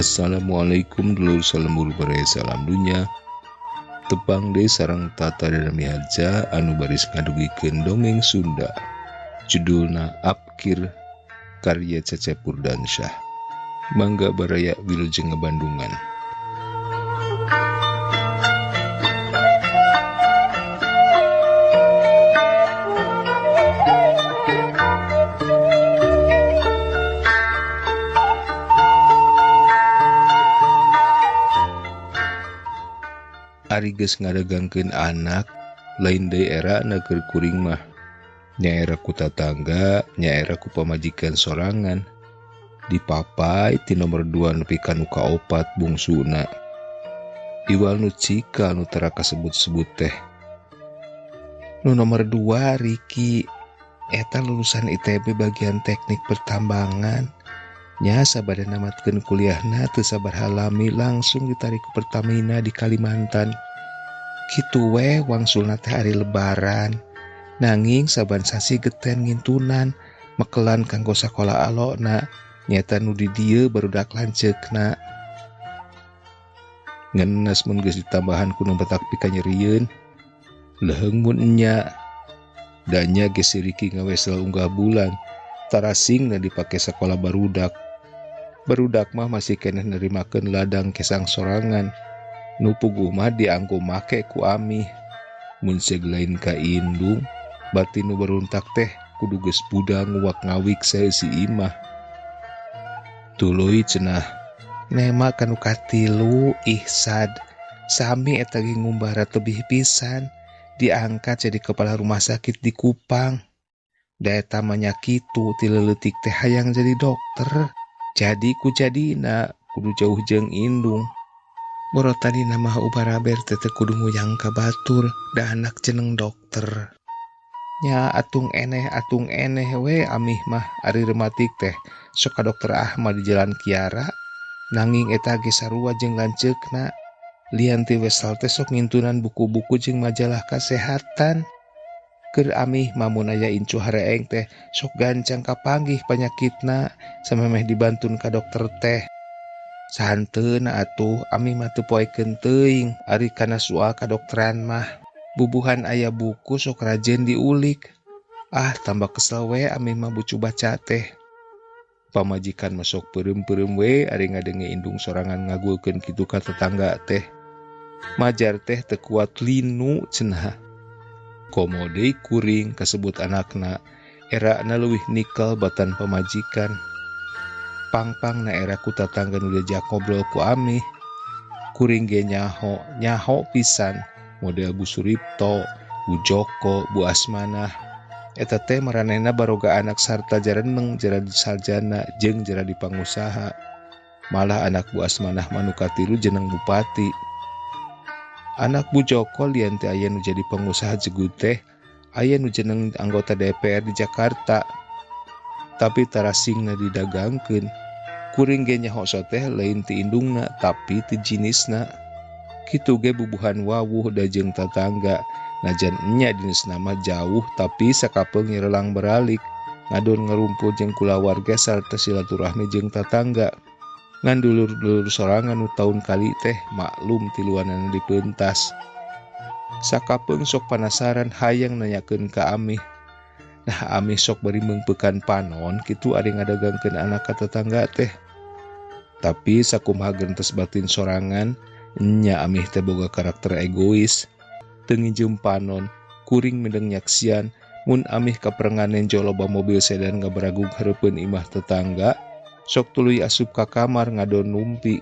Assalamualaikum dulur, salam baraya, salam dunya. Tepang deui sareng Tata Dana Miharja anu baris ngadugikeun dongeng Sunda. Judulna Apkir, karya Cecep Purdansyah. Mangga baraya wilujeng ngabandungan. Ari geus ngadagangkeun anak, lain deui era na keur kuring mah. Nyaera ku tatangga, nyaera ku pamajikan sorangan. Dipapai ti nomor 2 nepi ka nu kaopat bungsuna. Iwal nu cikal nu tara kasebut-sebut teh. Nu nomor 2 Riki, eta lulusan ITB bagian teknik pertambangan. Nya sabada namatkeun kuliahna teu sabaraha lami langsung ditarik ku Pertamina di Kalimantan. Kitu we wangsulna teh ari lebaran. Nanging saban sasi geten ngintunan mekelan kanggo sakola alokna, nyata nu di dieu barudak lanceukna. Ngenes mun geus ditambahan ku nu batak pikanyerieun. Leuheung mun enya. Da nya geus si Riki ngawesel unggah bulan, tarasingna dipake sakola barudak. Barudak mah masih keneh nerimakeun ladang kesang sorangan. Nu puguh mah dianggo make ku amih. Mun seug lain ka indung, berarti nu baruntak teh kudu geus budang nguak ngawik saeusi imah. Tuluy cenah, nema ka nu katilu Ihsad. Sami eta ge ngumbara tebih pisan, diangkat jadi kepala rumah sakit di Kupang. Da eta mah nya kitu ti leutik teh hayang jadi dokter. Jadi ku jadina kudu jauh jeung indung. Boro tadina mah ubaraber teh teu kudu nguyang ka batur, da anak jeneng dokter. Nya atung eneh we amih mah ari rematik teh sok ka dokter Ahmad di Jalan Kiara. Nanging eta ge sarua jeung lanceukna. Lian ti wesel teh sok ngintunan buku-buku jeung majalah kasehatan. Keur amih mah mun aya incu hareeng teh sok gancang kapanggih panyakitna samemeh dibantun ka dokter teh. Sahanteuna atuh amih mah teu poekeun teuing ari kana soal kadokteran mah. Bubuhan aya buku sok rajin diulik. Ah, tambah kesel we amih mah bucu baca teh. Pamajikan mah sok peureum-peureum we ari ngadenge indung sorangan ngagulkeun kitu ka tetangga teh. Majar teh teu kuat linu cenah. Komo deui kuring kasebut anakna, erana leuwih nikel batan pamajikan. Pangpang na era ku tatangga nu diajak ngobrol ku amih. Kuring ge nyaho, nyaho pisan model Bu Suripto, Bu Joko, Bu Asmanah. Eta teh maranehna baroga anak sarta jareneng, jara di sarjana jeung jara di pangusaha. Malah anak Bu Asmanah mah nu katilu jeneng bupati. Anak Bu Joko lian teh aya nu jadi pengusaha jegut teh, aya nu jeneng anggota DPR di Jakarta. Tapi tarasingna didagangkeun. Kuring ge nyaho teh lain ti indungna tapi ti jinisna. Kitu ge bubuhan wawuh da jeung tatangga. Najan enya dinesna mah jauh tapi sakapeung nyirelang beralik. Ngadon ngarumpul jeung kulawarga sarta silaturahmi jeung tatangga. Ngan dulur-dulur sorangan nu taun kali teh maklum tiluanana dipentas. Sakapeung sok panasaran hayang nanyakeun ka amih. Nah amih sok bari meungpeukan panon kitu ari ngadagangkeun anak ka tetangga teh. Tapi sakumaha gentes batin sorangan, enya amih teh boga karakter egois. Teu nginjem panon, kuring mideng nyaksian mun amih kaperengan nenjo loba mobil sedan ngabaragung hareupeun imah tetangga. Sok tuluy asup ka kamar ngadon numpi.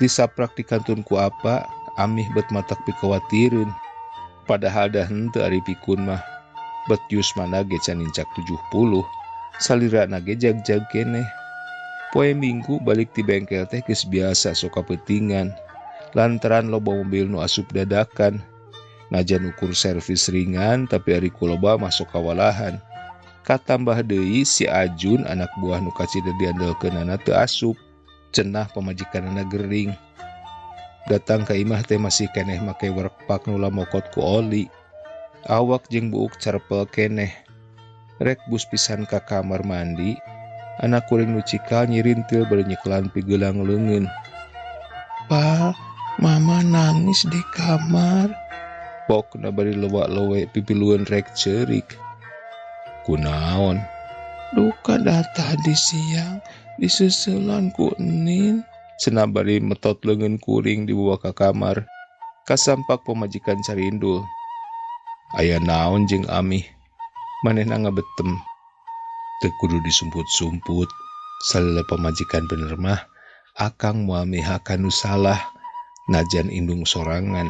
Disaprak di kantun ku apa, amih bet matak pikawatireun. Padahal dah henteu ari pikun mah. Bet yusmana ge can nincak 70. Salirana ge jag-jag keneh. Poe Minggu balik ti bengkel teh geus biasa sok kapeutingan. Lantaran loba mobil nu asup dadakan. Najan ukur servis ringan tapi ari ku loba masuk kawalahan. Katambah deui si Ajun anak buah nu kacida diandelkeunana teu asup. Cenah pamajikanana gering. Datang ka imah teh masih keneh make werpak nu lamokot ku oli. Awak jeung buuk carpel keneh. Rek bus pisan ka kamar mandi. Anak kuring nu cikal nyirintil bari nyekelan pigelang leungeun. Pa, mama nangis di kamar. Pokna bari lewak-lewe pipilueun rek ceurik. Kunaon? Duka dah tadi siang diseselan ku Enin. Cenah bari metot leungeun kuring dibawa ka kamar. Kasampak pamajikan carindul. Aya naon jeung Amih? Manehna ngabetem. Teu kudu disumput-sumput. Salila pamajikan bener mah akang moal mihakan nu salah najan indung sorangan.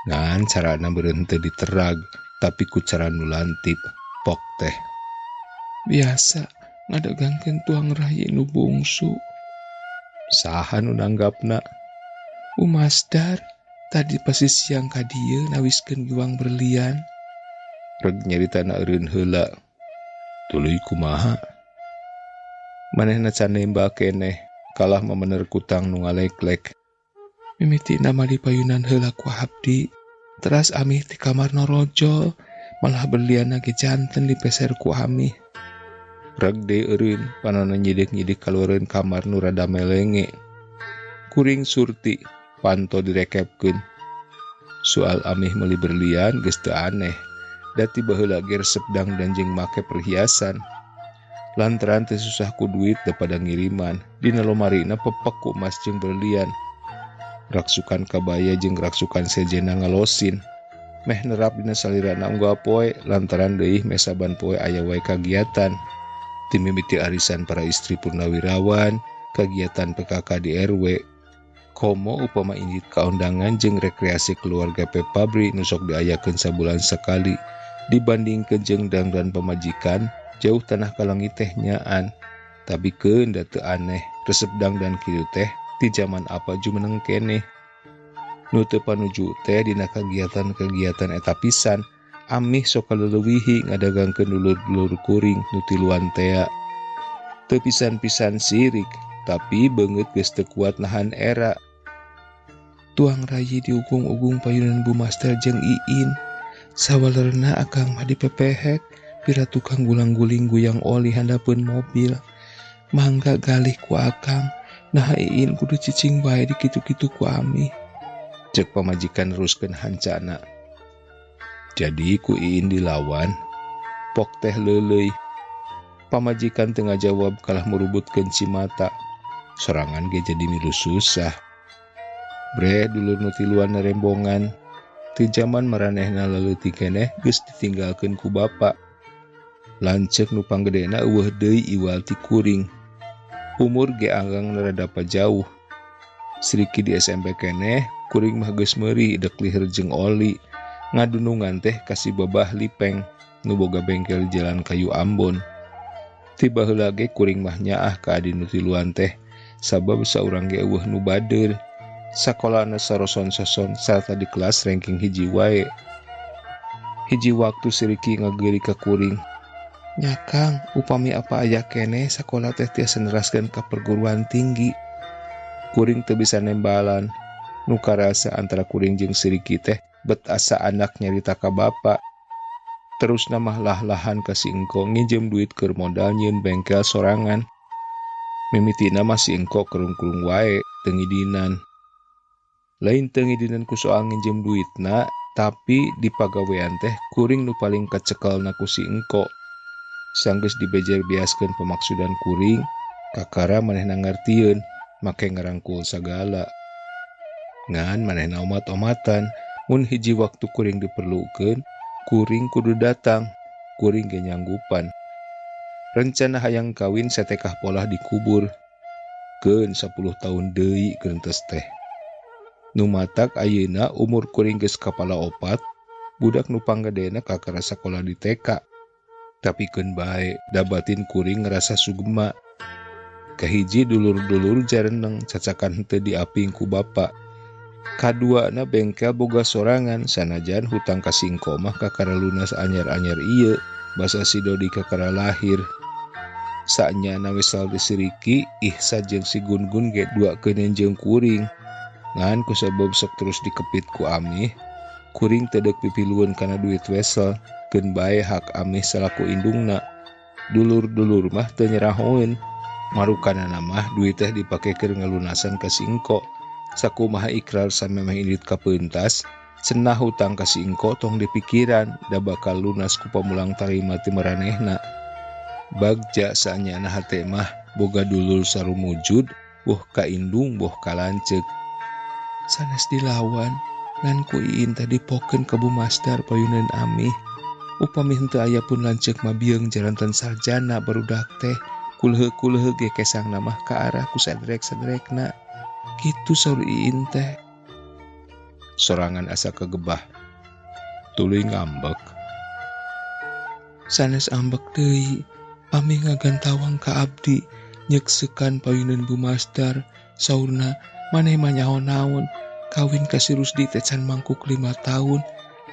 Ngan carana meureun teu diterag tapi ku cara nu lantip pok teh. Biasa ngadegangkeun tuang rayi nu bungsu. Saha nu nanggapna? Umasdar tadi pasti siang ka dieu nawiskeun giwang berlian. Reg nyaritana eureun heula. Tuluy kumaha? Manehna can nembak keneh kalah memener kutang nu ngaleklek. Mimitina mah dipayunan heula ku abdi. Teras Amih ti kamar norojol, malah berlianna ge janten dipeser ku Amih. Reg deui eureun, panonna nyidik-nyidik kaluareun kamar nu rada melenge. Kuring Surti panto direkepkeun. Soal Amih meuli berlian geus teu aneh. Da ti baheula ge resep dangdan jeung make perhiasan. Lantaran teu susah ku duit da pada ngiriman, dina lomarina pepek ku emas jeung berlian. Raksukan kabaya jeung raksukan sejena ngalosin. Meh nerap dina salirana unggal poe lantaran deui meh saban poe aya wae kagiatan. Ti mimiti arisan para istri purnawirawan, kagiatan PKK di RW. Komo upama indit kaundangan jeung rekreasi keluarga Pepabri nu sok diayakeun sabulan sekali dibandingkeun jeung dangdan pamajikan jauh tanah ka langit teh nyaan. Tapi keun da teu aneh resep dangdan kitu teh ti zaman apa jumeneng keneh. Nu teu panuju teh dina kagiatan-kagiatan eta pisan Amih sok kaleulewihi ngadagangkeun dulur-dulur kuring nu tiluan tea. Teu pisan-pisan sirik tapi beungeut geus teu kuat nahan era. Tuang rayi diugung-ugung payunan Bu Master jeung Iin. Sawalerna akang mah dipepehek pira tukang gulang-guling guyang oli handapeun mobil. Mangga galih ku akang. Nah Iin kudu cicing wae dikitu-kitu ku Amih. Cek pamajikan neruskeun hancana. Jadi ku Iin dilawan, pok teh leuleuy. Pamajikan teu ngajawab kalah murubutkeun cimata. Sorangan ge jadi milu susah. Bre dulur nu tiluan narembongan. Ti jaman maranehna leutik keneh geus ditinggalkeun ku bapa. Lanceuk nu panggedena eueuh deui iwal ti kuring. Umur ge anggang rada jauh. Sriki di SMP keneh, kuring mah geus meuri dek liher jeung oli. Ngadunungan teh kasih babah lipeng nu boga bengkel di jalan kayu Ambon. Ti baheula ge kuring mah nyaah ka adi nu tiluan teh sabab saurang ge eueuh nu bader. Sakolana saroson-soson sarta di kelas ranking hiji wae. Hiji waktu Sriki ngageuri ka kuring. Nya Kang, upami apa aya keneh sakola teh tiasa neraskeun ka perguruan tinggi. Kuring teu bisa nembalan. Nu karasa antara kuring jeung Sriki teh bet asa anak nyarita ka bapa. Terus namah lah-lahan ka si engko nginjem duit keur modal nyieun bengkel sorangan. Mimitina mah si engko kerung-kerung wae teu ngidinan. Lain teu ngidinan ku soal nginjem duitna, tapi di pagawean teh kuring nu paling kacekelna ku si engko. Sanggeus dibejer biaskeun pemaksudan kuring, kakara manehna ngartieun, make ngarangkul sagala. Ngan manehna omat-omatan, mun hiji waktu kuring diperlukeun, kuring kudu datang, kuring ge nyanggupan. Rencana hayang kawin satekah polah dikubur. Keun 10 tahun deui gerentes teh. Nu matak ayeuna umur kuring geus kapala 4, budak nu panggedena kakara sakola di TK. Tapi keun bae, da batin kuring ngerasa sugema. Kahiji dulur-dulur jareneng cacakan henteu diaping ku bapa. Kaduana bengkel boga sorangan sanajan hutang ka si engko mah kakara lunas anyar-anyar ieu, basa si Dodi kakara lahir. Saenyana wesal disiriki, Ihsa jeung si Gun-Gun ge duakeun jeung kuring. Ngan kusabab sok terus dikepit ku Amih, kuring teu deuk pipilueun kana duit wesel, keun bae hak Amih salaku indungna. Dulur-dulur mah teu nyerahoeun. Marukanana mah duit teh dipake keur ngalunasan ka si engko. Sakumaha ikrar samemeh indit ka pentas, cenah hutang ka si Engko tong dipikiran da bakal lunas ku pamulang tarima ti maranehna. Bagja saanyana hate mah boga dulur sarumujud, boh ka indung boh ka lanceuk. Sanes dilawan, ngan ku Iin teh dipokeun ka Bu Masdar payuneun amih. Upami henteu aya pun lanceuk mah bieung jaranten sarjana barudak teh, kuleuh-kuleuh ge kesangna mah ka arah ku saderek-saderekna. Kitu saur Iin teh. Sorangan asa kegebah. Tuluy ngambek. Sanes ambek deui, amih ngagantawang ka abdi, nyeksekan payuneun Bu Masdar, saurna maneh mah nyaho naon, kawin ka si Rusdi teh can mangkuk 5 tahun.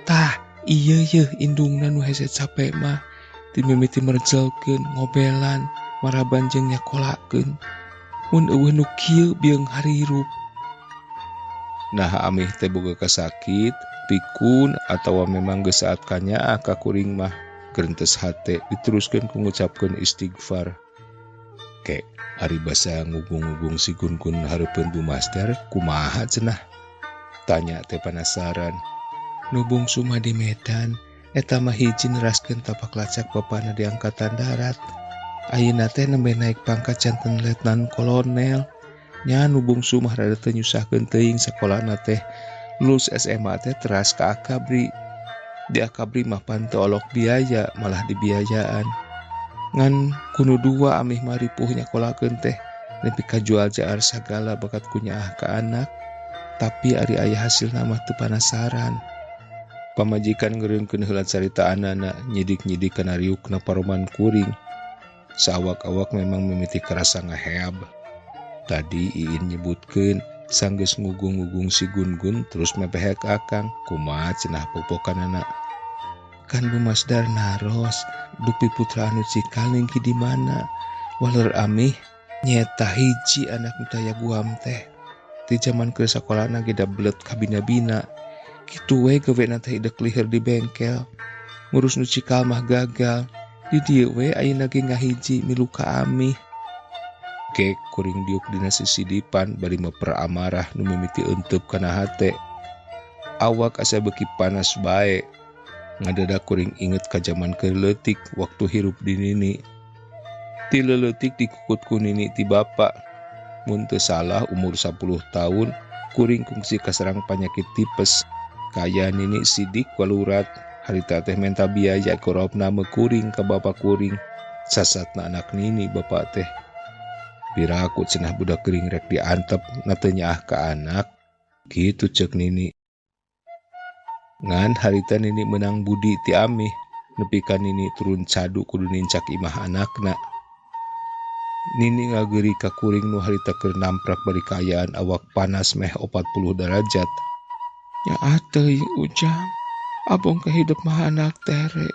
Tah, ieu yeuh indungna nu hese cape mah, timimiti merjelkeun, ngobelan, maraban jeung nyakolakeun. Mun eueuh nu kieu bieung harirup. Nah amih teh boga kasakit, pikun atawa memang geus saat kanyaah ka kuring mah gerentes hate diteruskeun ku ngucapkeun istighfar. Ke ari basa ngugung-ngugung si Gun-Gun hareupeun Bu Masdar kumaha cenah? Tanya teh panasaran. Nu bungsu mah di Medan, eta mah hiji neraskeun tapak lacak bapana di angkatan darat. Ayeuna teh nembe naik pangkat janten letnan kolonel. Nya nu bungsu mah rada teu nyusahkeun teuing sakolana teh. Lulus SMA teh teras ka Akabri. Di Akabri mah pan teu olok biaya, malah dibiayaan. Ngan kunu dua amih mah ripuh nyakolakeun teh nepi ka jual jaar sagala bakat kunyaah ka anak. Tapi ari aya hasilna mah teu panasaran. Pamajikan ngereungkeun heula carita anana, nyidik-nyidik kana riukna paroman kuring. Saawak-awak memang mimiti karasa ngaheab. Tadi Iin nyebutkeun sanggeus ngugung-ngugung si Gun-Gun terus mepehek akang, kumaha cenah popokanana. Kan Bu Masdar naros, dupi putra anu cikal ningki di mana? Waler amih nyeta hiji anak nu taya guam teh. Ti jaman keur sakolana ge da belet kabina-bina. Kitu we gawena teh idek liher di bengkel. Ngurus nu cikal mah gagal. Di dieu we ayeuna ge ngahiji milu ka amih. Kek kuring diuk dina sisidipan bari meper amarah nu mimiti euteup kana hate. Awak asa beuki panas bae. Ngadadak kuring inget ka jaman keur leutik waktu hirup di nini. Ti leutik dikukut ku nini ti bapa. Mun teu salah umur 10 tahun kuring kungsi kaserang panyakit tipes. Kaya nini sidik walurat harita teh menta biaya korobna mekuring ka bapa kuring. Sasatna anak nini bapa teh. Piraku cenah budak gering rek diantep na teu nyaah ka anak. Kitu ceuk nini. Ngan harita nini menang budi ti amih, nepi ka nini turun cadu kudu nincak imah anakna. Nini ngageuri ka kuring nu harita keur namprak bari kaayaan awak panas meh 40 derajat. Nyaah teuing Ujang, abong ka hidup mah anak tere.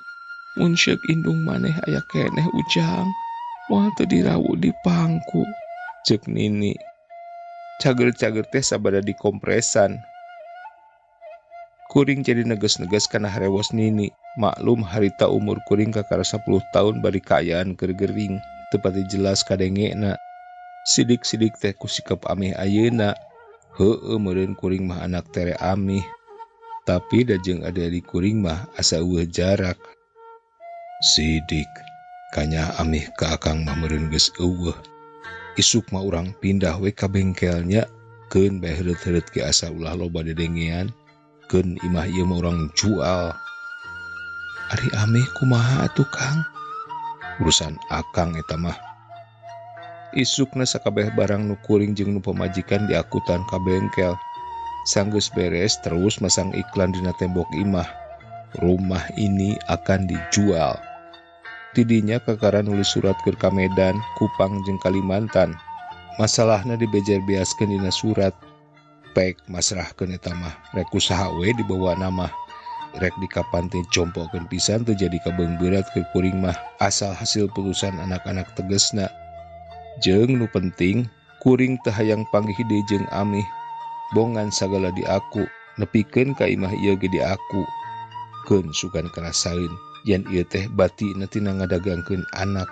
Mun seuk indung maneh aya keneh Ujang, moal teu dirawu di pangku. Ceuk nini. Cager-cager teh sabada dikompresan. Kuring jadi neges-neges kana harewos nini. Maklum harita umur kuring kakara 10 tahun bari kaayaan keur gering, teu pati jelas kadengena. Sidik-sidik teh ku sikap amih ayeuna. Heueuh meureun kuring mah anak tere amih. Tapi da jeung ade-adi kuring mah asa eueuh jarak. Sidik kanya amih ka akang mah meureun geus eueuh. Isuk mah urang pindah we ka bengkelnya, keun bae heureut-heureut ge asa ulah loba dedengean. Keun imah ieu mah urang jual. Ari amih kumaha atuh Kang? Urusan akang eta mah. Isukna sakabeh barang nu kuring jeung nu pamajikan diakutan ka bengkel. Sanggeus beres terus masang iklan dina tembok imah. Rumah ini akan dijual. Tidinya kakara nulis surat keur ka Medan, Kupang jeung Kalimantan. Masalahna dibejer beaskeun dina surat. Pek masrahkeun eta mah, rek kusaha we dibawa nama. Rek dikapan teh compokeun pisan teu jadi kabeungberat keur kuring mah, asal hasil putusan anak-anak tegesna. Jeung nu penting, kuring teu hayang panggih deui jeung amih. Bongan sagala di aku, nepikeun ka imah ieu ge di aku. Keun sugan karasaeun yen ieu teh batina tina ngadagangkeun anak.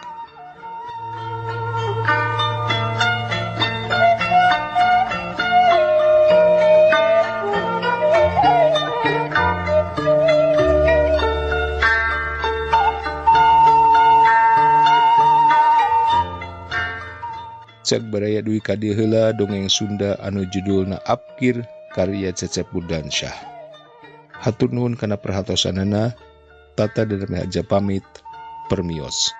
Cek baraya dugi ka dieu heula dongeng Sunda anu judulna Apkir karya Cecep Buldansyah. Hatur nuhun kana perhatosanana. Tata dan aja pamit. Permios.